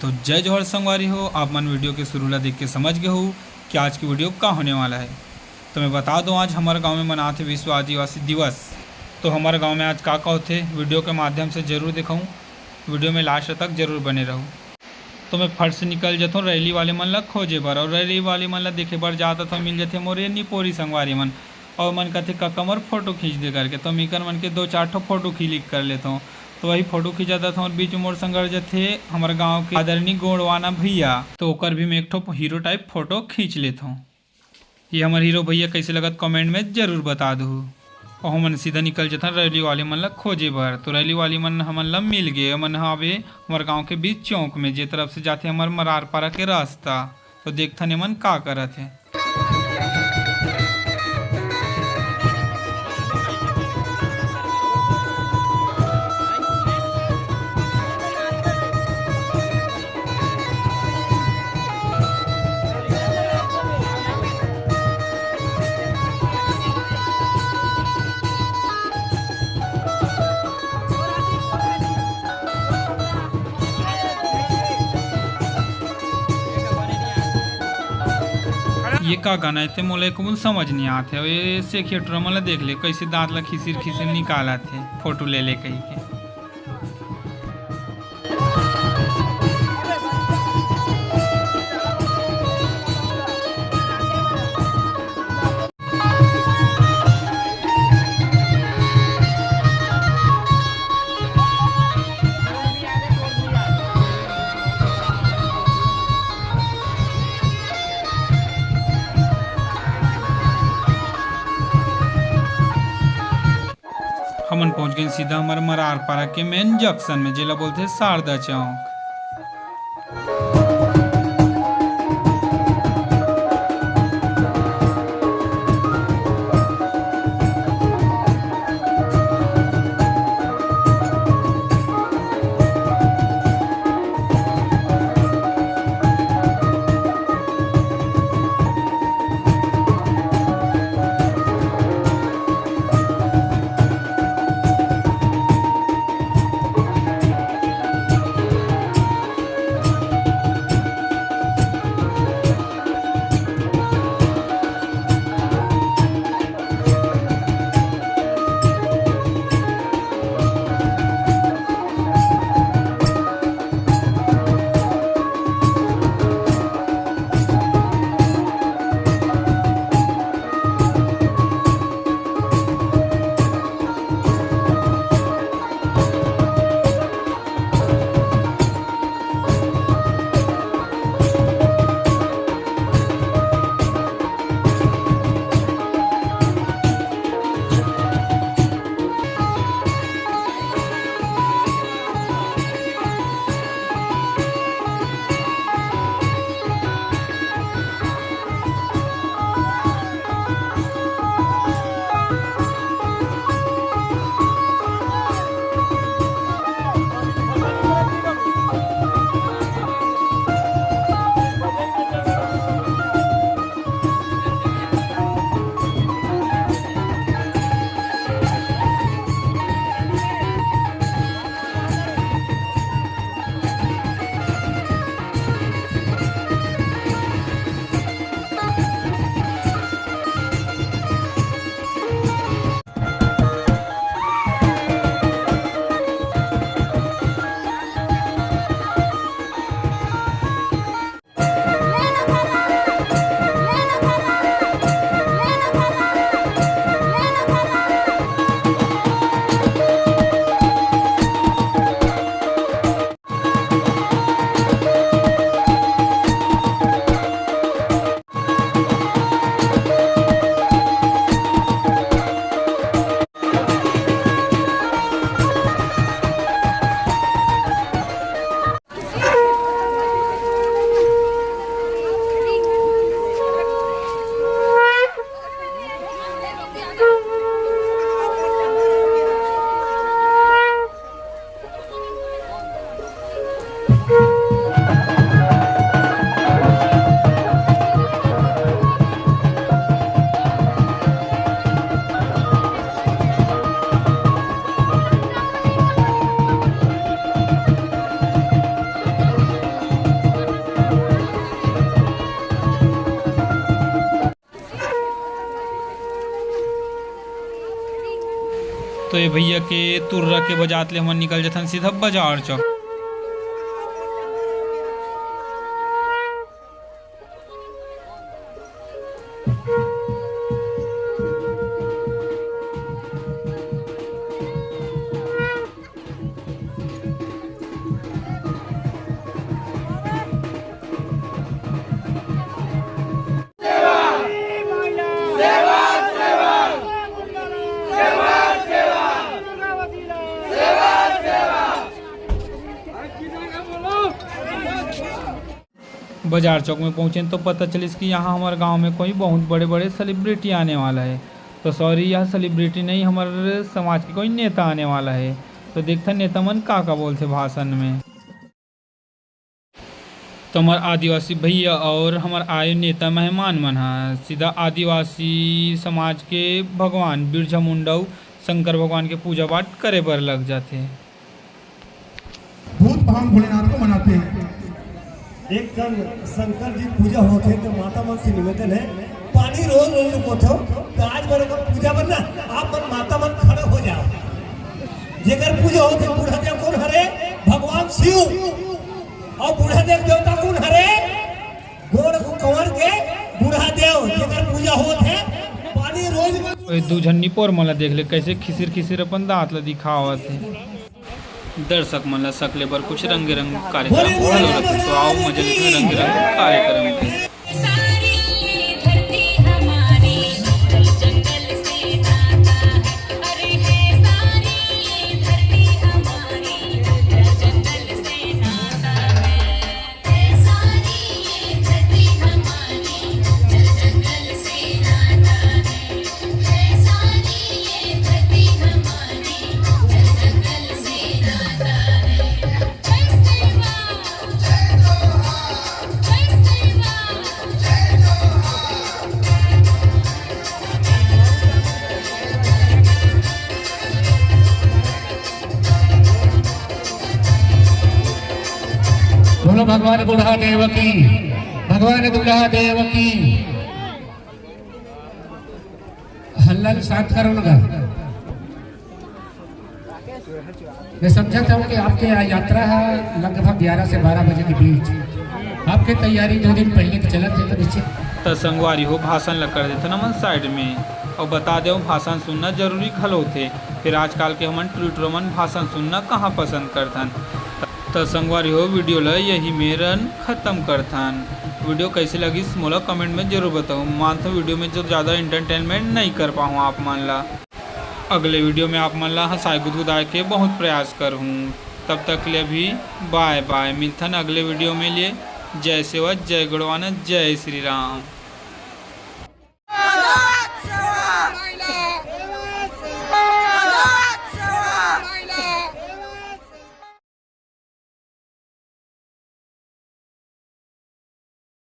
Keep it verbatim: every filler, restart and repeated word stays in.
तो जय जोहार संगवारी हो, आप मन वीडियो के शुरू ला देख के समझ गए हो कि आज की वीडियो का होने वाला है। तो मैं बता दूं, आज हमारे गांव में मनाते विश्व आदिवासी दिवस। तो हमारे गांव में आज का का होथे, वीडियो के माध्यम से जरूर दिखाऊं। वीडियो में लास्ट तक जरूर बने रहू। तो मैं फट से निकल जाता हूँ रैली वाले मन ला खोजे बर, और रैली वाले मन ला देखे बर जाता था, मिल जाते मोर ये निपोरी संगवारी मन। और मन कथे, "काका मोर फोटो खींच दे," करके। तो मैं इकर मन के दो चार ठो फोटो click कर लेता हूँ। तो वही फोटो खींचा देता हूँ और बीच में मोर संग आ जाथे हमारे गांव के आदरणीय गोंडवाना भैया। तो ओकर भी मैं एक ठो हीरो टाइप फोटो खींच लेता हूँ। ये हमर हीरो भैया कैसे लगत, कमेंट में जरूर बता दू। और हमन सीधा निकल जाथन रैली वाले मन ला खोजे बर। तो रैली वाले मन हमन ला मिल गए। मन ह आवे हमर गांव के बीच चौक में, जे तरफ से जाथे हमर मरारपारा के रास्ता। तो देखथन एमन का करत हे। ये का गाना हे ते मोला एको समझ नहीं आत हे। ये सेखिया टुरा मन ला देख ले, कैसे दांत ला खिसिर खिसिर निकालत हे, फोटो ले ले कही के। हमन पहुंच गए सीधा हमर मरारपारा के मेन जंक्शन में, जेला बोलथे शारदा चौक। तो ये भैया के तुर्रा के बजात ले हमन निकल जथन सीधा बाजार चौक। बाजार चौक में पहुँचेन तो पता चलिस कि यहाँ हमर गांव में कोई बहुत बड़े-बड़े सेलिब्रिटी आने वाला है। तो सॉरी, यह सेलिब्रिटी नहीं, हमर समाज के कोई नेता आने वाला है। तो देखथन नेता मन का-का बोलथे भाषण में। तो हमर आदिवासी भैया और हमर आए नेता मेहमान मन ह सीधा आदिवासी समाज के भगवान बिरसा मुंडा अउ शंकर भगवान के पूजा पाठ करे बर लग जाथे। भूत भांग भोलेनाथ को मनाते हैं। एक कन शंकर जी पूजा होत हे, तो माता मन से निवेदन है, पानी रोज रोज रुकोथो, तो आज बर अगर पूजा बर ना, आप मन माता मन खड़े हो जाओ। जेकर पूजा होत हे, बूढ़ा देव कोन हरे? भगवान शिव। और बूढ़ा देव देवता कोन हरे? गोड़ कंवर के बूढ़ा देव, जेकर पूजा होत हे, पानी रोज ओए दू झन निपोर मन ला देख ले, कैसे खिसिर खिसिर अपन दांत ला दिखावत हे। दर्शक मन ला सकले बर कुछ रंगे रंग कार्यक्रम घलो रथे, तो आओ मजा लेथन रंगे रंग कार्यक्रम के। बोलो भगवान बूढ़ा देव की, भगवान दूल्हा देव की। हल्ला ल शांत करो ना। मैं समझत हूँ कि आपके यहाँ यात्रा है लगभग ग्यारह से बारह बजे के बीच। आपके तैयारी दो दिन पहले की चलत है तो निश्चित। त संगवारी हो, भाषण ल कर देथन हमन साइड में, अउ बता देव, भाषण सुनना जरूरी घलो होथे। फिर आजकल के हमन टुरी टुरा मन भाषण सुनना कहाँ पसंद करथन। त संगवारी हो, वीडियो ल यही मेरन खत्म करथन। वीडियो कैसे लगिस मोला कमेंट में जरूर बताओ। मानथों वीडियो में जो ज़्यादा एंटरटेनमेंट नहीं कर पाऊँ आप मन ला। अगले वीडियो में आप मन ला हंसाए गुदगुदाए के बहुत प्रयास करहूँ। तब तक ले अभी बाय बाय, मिलथन अगले वीडियो में लिए। जय सेवा, जय गोंडवाना, जय श्री राम।